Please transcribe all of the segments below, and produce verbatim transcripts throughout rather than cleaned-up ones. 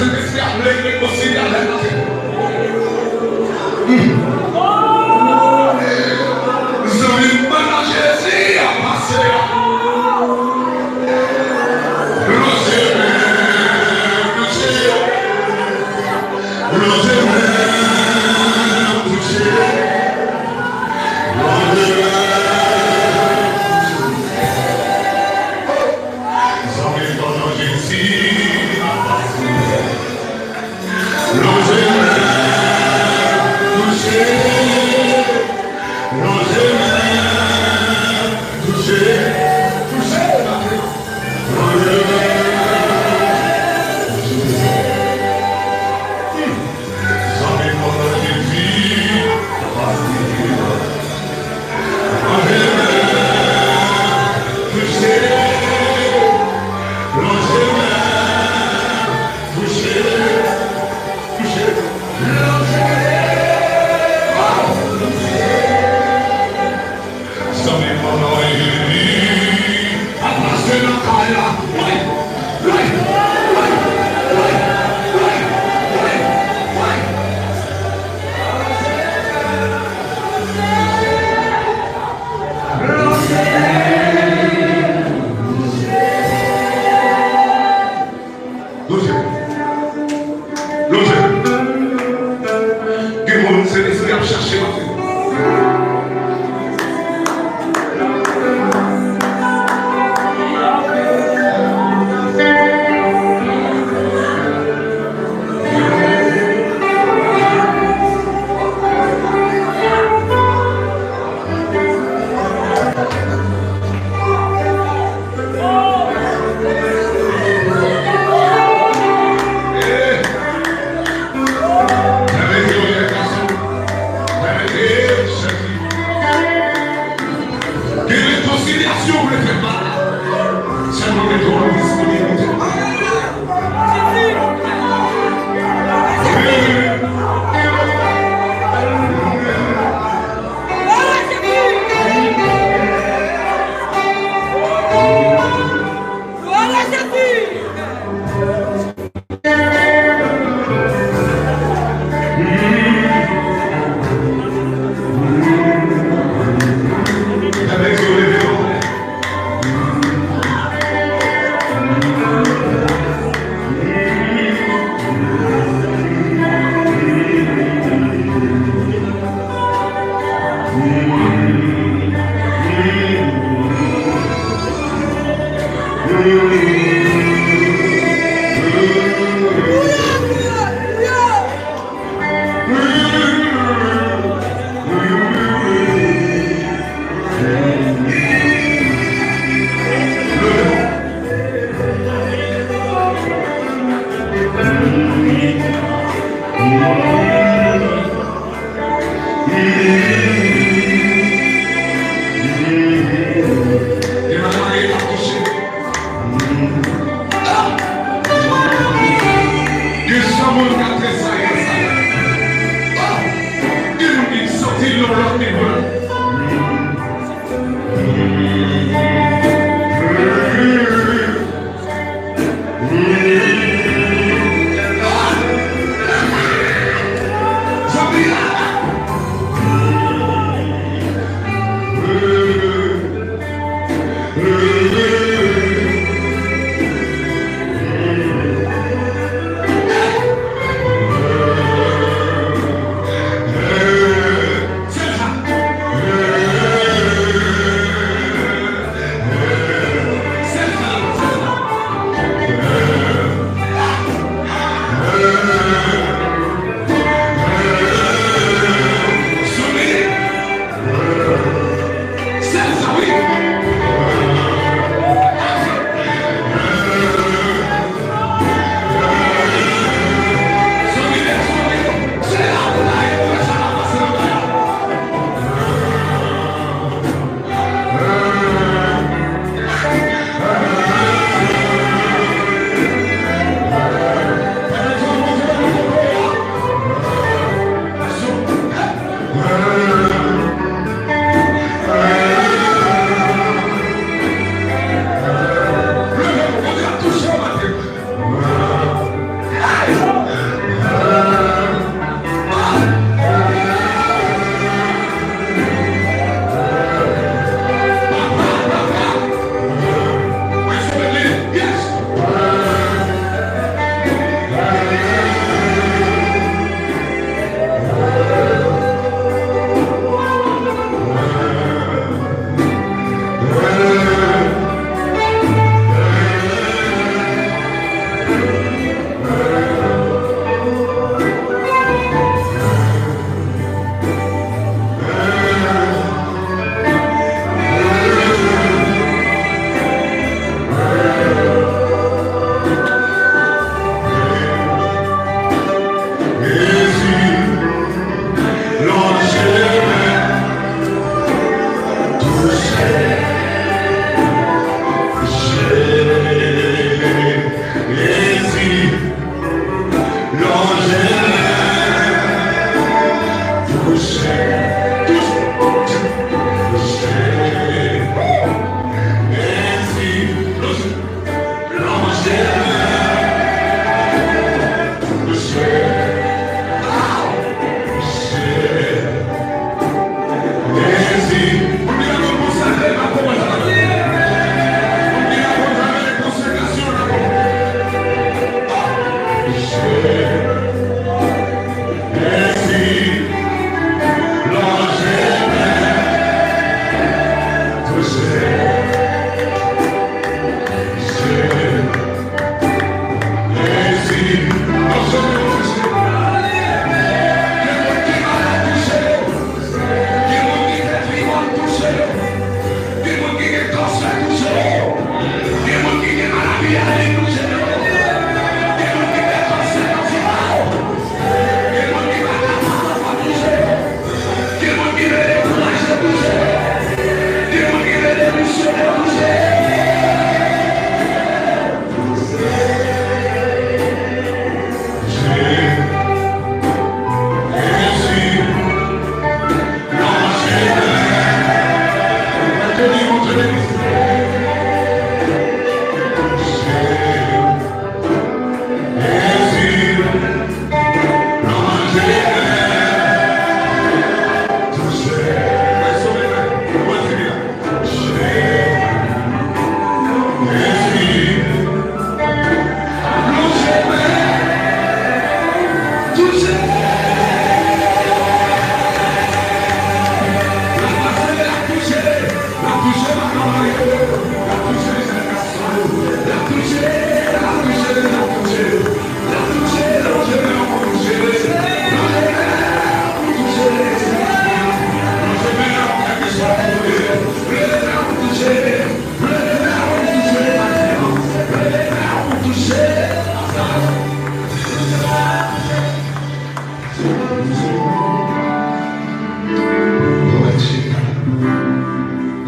Sentespri ap rekonsilye avè l. Zanmi m, ban nan Jezi a pase a. Lonje men, touche. Lonje men, touche. Lonje men. Zanmi m, ban nan Jezi a pase. Lonje men, touche. Lonje men, touche. Touche. Lonje men, touche. Zanmi m, ban nan Jezi a pase. Lonje men. Lonje men. Gen moun Sentespri ap chache maten. Gen rekonsilyasyon w vle fè mal. Sèlman gen yon disponib pou tèt. Glwa a Jezi! Gen sa moun k ap tresayi konsa. Gen moun ki santi l nan yon lòt nivo.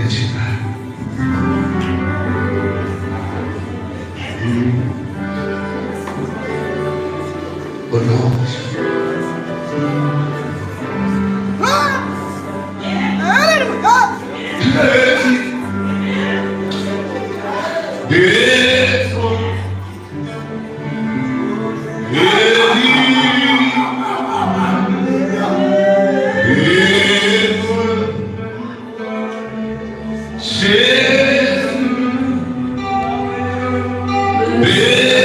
Jezi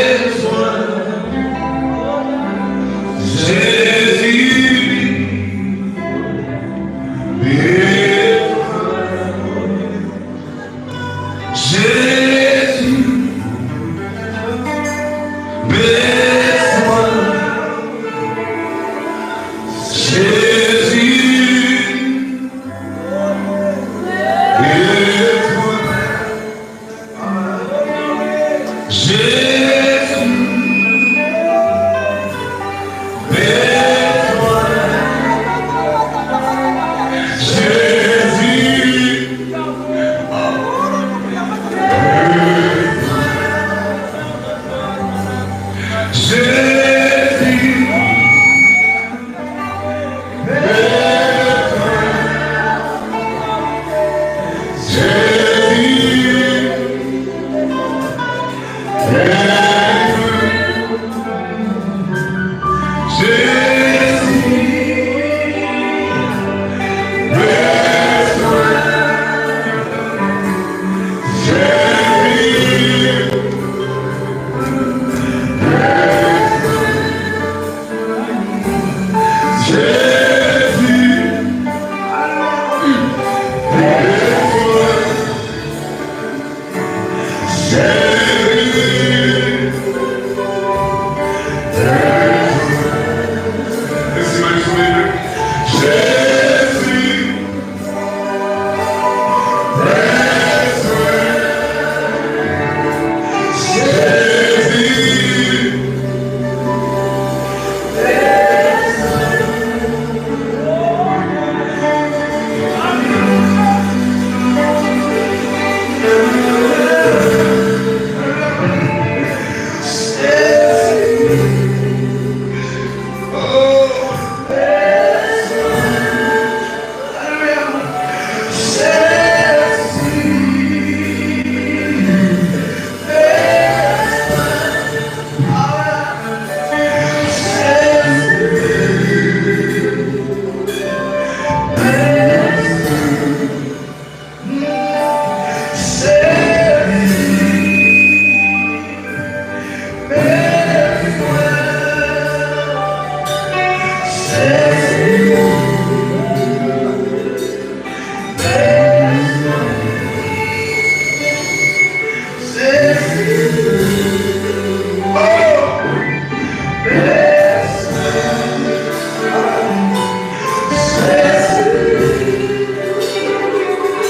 bezwen, Jezi bezwen. Jezi bezwen, Jezi bezwen, Jezi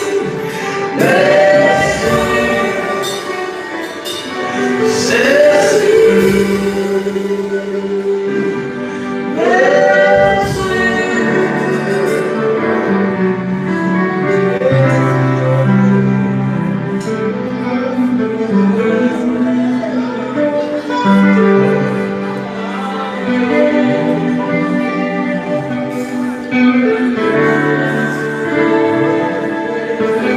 bezwen, Jezi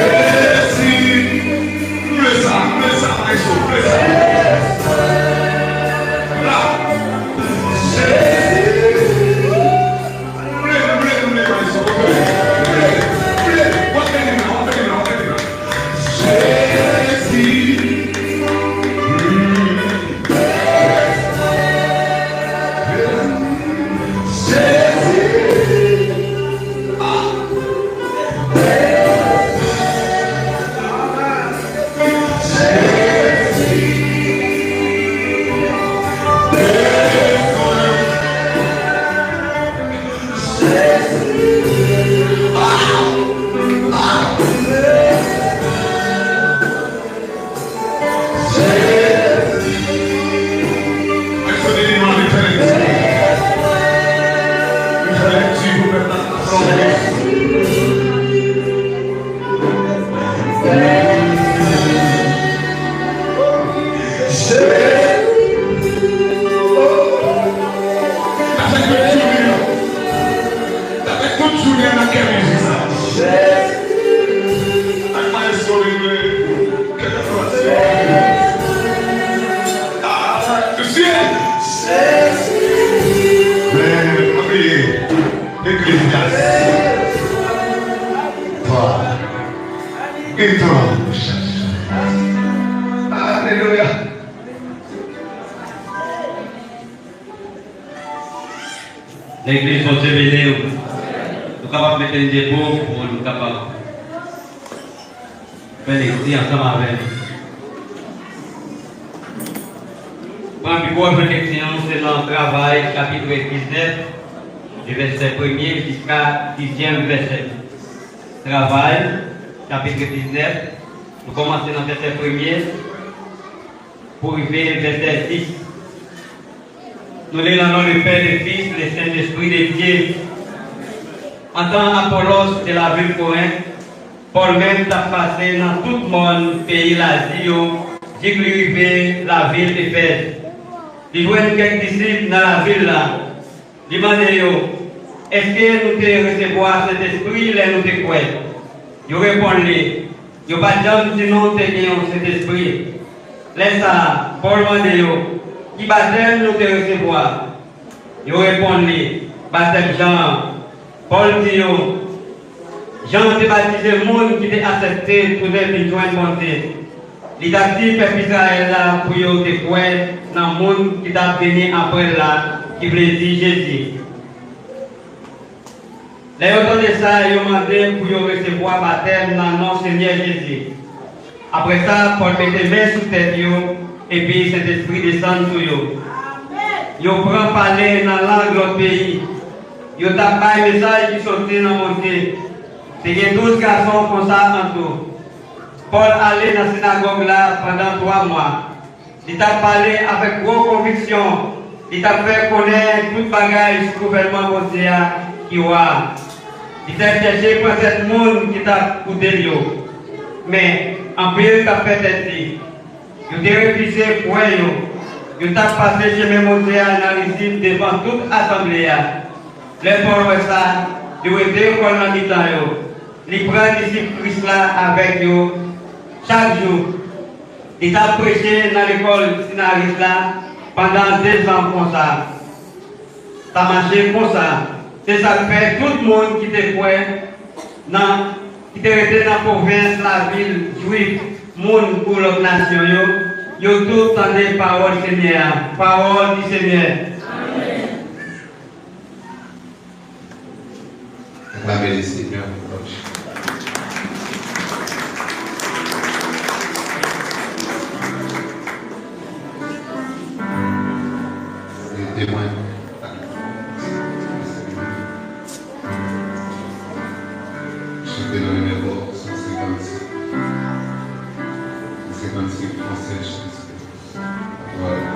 Jezi! Mwen sa, mwen sa, maestro, mwen sa. La. Jezi! Mwen, mwen, mwen, maestro, mwen, mwen, mwen. W ap beni m la, w ap beni m la, w ap beni m la. Jezi! Sa fè tout jounen an nan kè mizik sa. Ak maestro li vle. Kè nan plas. Ah, mesye. Men, pa bliye. Eklezyas. Twa. Etan. Alelouya. Legliz, Bondye beni w. Nou kapab mete n debout pou nou kapab fè lekti ansanm avè m. Pran pi gwo lekti an, se nan Travay, chapit diznèf, di vèsè premye jiska dizyèm vèsè. Travay, chapit diznèf, nou kòmanse nan vèsè premye pou rive vèsè dis. Nou li nan non le Pè, le Fis, le Sentespri de Dye. Antan Apolòs te lavil Korent, Pòl menm t ap pase nan tout mòn peyi Lazi yo, jik li rive lavil Efèz. Li jwenn kèk disip nan lavil la. Li mande yo, "Èske nou te resevwa Sentespri lè nou te kwè?" Yo reponn li, "Yo pa t janm di nou te gen yon Sentespri." Lè sa a, Pòl mande yo, "Ki batèm nou te resevwa?" Yo reponn li, "Batèm Jan an." Pòl di yo, "Jan te batize moun ki te aksepte tounen vin jwenn Bondye. Li t ap di pèp Izrayèl la pou yo te kwè nan moun ki t ap vini apre l la, ki vle di Jezi." Lè yo tande sa, yo mande pou yo resevwa batèm nan non Senyè Jezi. Apre sa, Pòl mete men sou tèt yo, epi Sentespri desann sou yo. Yo pran pale nan lang lòt peyi. Yo t ap bay mesaj ki soti nan Bondye. Te gen douz gason konsa antou. Pòl ale nan sinagòg la pandan twa mwa. Li t ap pale avèk gwo konviksyon Li t ap fè konnen tout bagay sou gouvènman Bondye a ki wa a. Li t ap chèche pran tèt moun ki t ap koute l yo. Men, anpil t ap fè tèt li. Yo te refize kwè yo. Yo t ap pase chemen Bondye a nan rizib devan tout asanble a. Lè Pòl wè sa, li wete kò l nan mitan yo. Li pran disip Kris la avèk yo chak jou. Li t ap preche nan lekòl Sinarit la pandan dezan konsa. Sa mache konsa. Se sa k fè tout moun ki te kwè nan, ki te rete nan pwovens, lavil, jwif, moun ou lòt nasyon yo, yo tout tande pawòl Senyè a. Pawòl di Senyè. Amèn. Aklame le Senyè pou lòt jou. Li temwen. Chante nan nimewo san senkannsenk. Senkannsenk, fransè, chante. Voilà.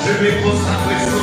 Je vais consacrer ce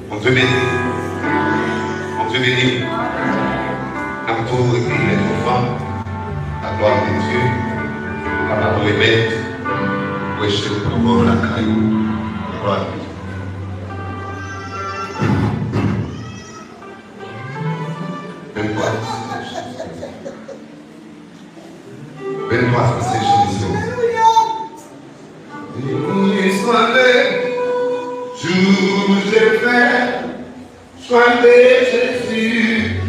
Bondye beni. Bondye beni. N ap tou repiye lè nou fanm. Laglwa a Bondye. Kapab remèt. Wè chèf pran lakay ou. Laglwa a Bondye. Vennntwa. Vennntwa, se chante sa. Béni soit le jour où je vais, soit de Jésus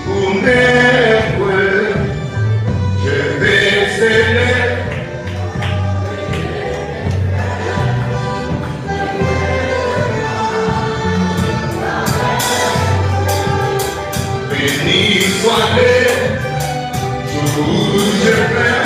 pour m'être, je vais célébrer. Béni soit le jour où je vais.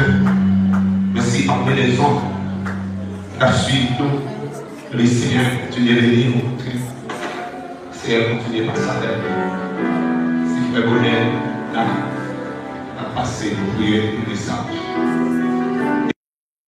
Mèsi anpil, lèzòm. N ap swiv nou. Le Seigneur continue de bénir vous. Seigneur continue pase avèk nou. Frè Bonè, n ap, n ap pase pou priyè pou mesaj.